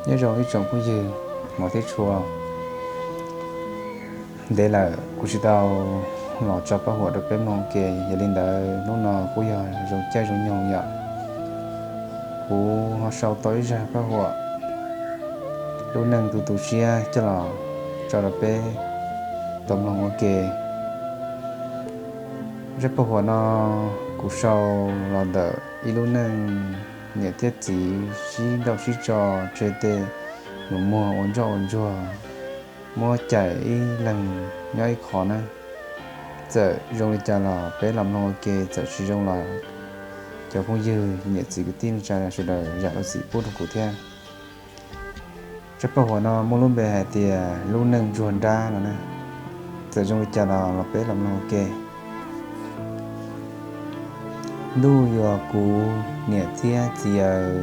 Nyob zoo ib tsoom phooj ywg hmov thiab tshua, ntev lawm kuv tsis tau los tso paj huam rau peb mloog ua ke, yog li ntawd hnub no kuj yog zoo caij zoo nyoog yom, kuv ho sau tau ib zaj paj huam lub neej tu tu siab coj los tso rau peb tau mloog ua ke. Zaj paj huam no kuv sau los ntawm ib lub neej niam thiab txiv sib nrauj sib tso tseg tej nus muag ua ntsoj ua ntsuag, muab cais ib leeg nyob ib qho na. Txawm zoo li cas los peb los mloog ua ke, txawm tsis zoo los cov phooj ywg niam txiv kwv tij neej tsa sawv daws zam lub txim pub rau kuv thiab. Zaj paj huam no muaj lub npe hais tias lub neej ntsuag nrab no na. Txawm zoo li cas los los peb los mloog ua ke. Ntuj yuav kuv niam thiab txiv aw,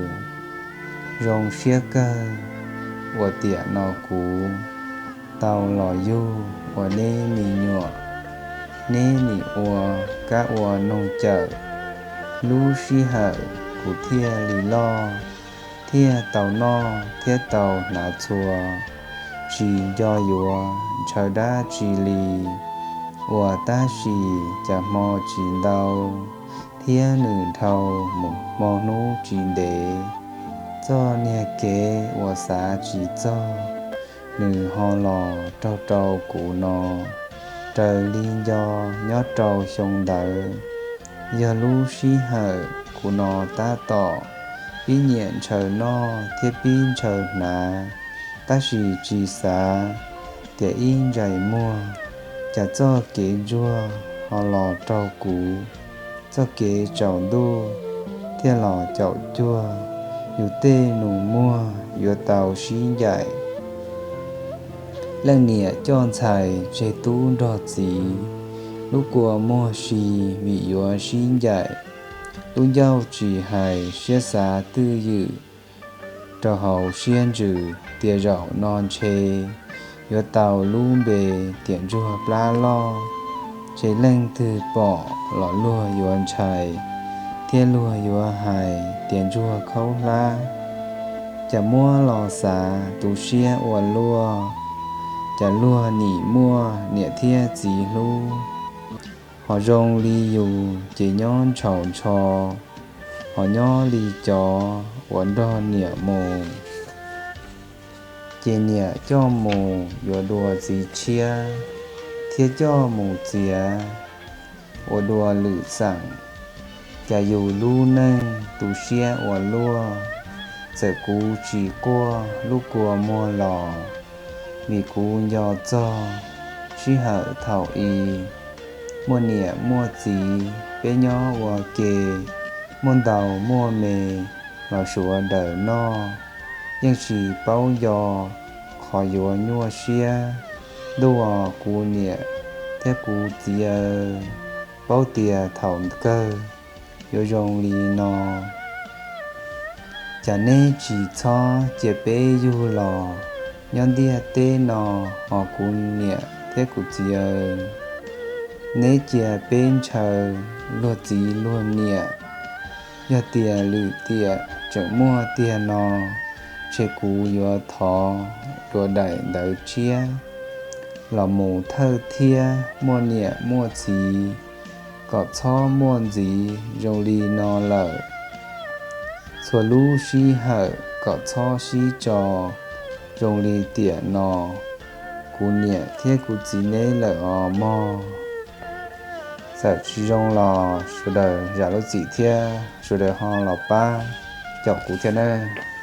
zoo siab kawg uas tiam no kuv tau los yug ua neb me nyuam, neb nim ua kab ua noog cawm. Lub sij hawm kuv thiaj li loj, thiaj tau noj thiab tau hnav txhua, tsis nco yuav ntshaw dab tsi li. Uas tab sis cas hmo tsis ntau thiab nws dhau mus hmo hnub tsis ntev, txoj niag kev uas xav tsis txog nws ho los raug rau kuv no. Raws li nco nyob rau xyoo ntawd, yog lub sij hawm kuv no tab tom pib nyiam ntshaw noj thiab pib ntshaw hnav, tab sis tsis xav tias ib ntsais muag, cas txoj kev ntsuag ho los raug kuv. Txoj kev tsaus ntuj thiaj los caum cuag yus tej nus muag yuav tau sib ncaim. Leej niam coj ntxhais tseg tub nrog txiv, lub kua muag si vim yuav sib ncaim. Lub ncauj tsis hais siab xav twj ywm rau hauv siab ntsws tias zaum no ntshe yuav tau lub npe tiam ntsuag plab loj. Ces leej twg pom los luag yuav ntshai thiab luag yuav hais tias ntsuag khaub hlab. Cas muab los xav tu siab ua luaj, cas luag nim muaj niam thiab txiv hlub. Ho zoo li yus ces nyob ntshaus ntsho, ho nyob li cov uas nrog niam mus, ces niam coj mus yuav dua txiv tshiab thiab coj mus txiav ua dua lwm xeem. Cas yus lub neej tu siab ua luaj, txawm kuv tsis quaj lub kua muag los, vim kuv nco txog sij hawm thaum i muaj niam muaj txiv peb nyob ua ke, muaj ntaus muaj me los suav daws noj, yeej tsis paub nco qhov yuav nyuaj siab. Ntuj os kuv niam thiab kuv txiv aw, paub tias thaum kawg yuav zoo li no. Cas neb tsis txhob cia peb yug los nyob ntiaj teb no, ho kuv niam thiab kuv txiv aw, neb cia peb ntshaw luag txiv luag niam. Yog tias lwm tiam tseem muaj tiag no, ntshe kuv yuav thov dua daim ntawv tshiab los mus thawj thiab muaj niam muaj txiv, kom txhob muaj ntxiv zoo li no lawm. Txhua lub sij hawm kom txhob sib tso zoo li tiam no. Kuv niam thiab kuv txiv neb lawm os mog. Txawm tsis zoo los sawv daws zam lub txim thiab sawv daws ho los pab caum kuv thiab nawb.